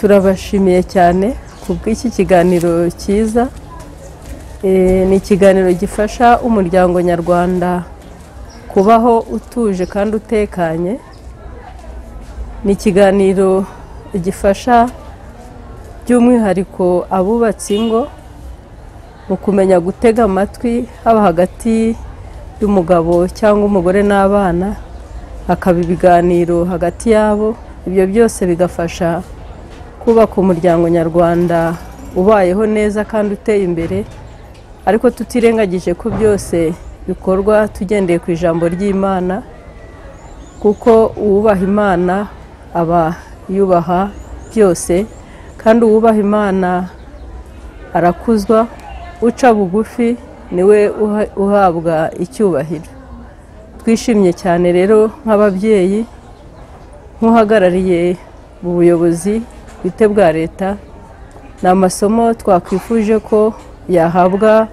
Turabashimiye cyane ku bw'iki kiganiro cyiza. Ni ikiganiro gifasha umuryango nyarwanda kubaho utuje kandi utekanye. Ni ikiganiro gifasha by'umwihariko abubatse ingo mu kumenya gutega amatwi, haba hagati y'umugabo cyangwa umugore n'abana, hakaba ibiganiro hagati yabo. Ibyo byose bigafasha kubaka umuryango nyarwanda ubayeho neza kandi uteye imbere, ariko tutirengagije ko byose bikorwa tugendeye ku ijambo ry'Imana, kuko uwubaha Imana aba yubaha byose, kandi uwubaha Imana arakuzwa, uca bugufi niwe uhabwa icyubahiro. Twishimye cyane rero nk'ababyeyi, nk'uhagarariye ubuyobozi bwite bwa leta, ni amasomo twakwifuje ko yahabwa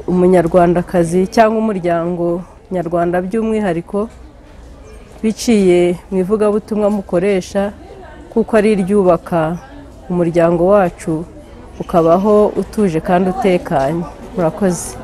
umunyarwandakazi cyangwa umuryango nyarwanda by'umwihariko, biciye mu ivugabutumwa mukoresha, kuko ari iryubaka umuryango wacu ukabaho utuje kandi utekanye. Murakoze.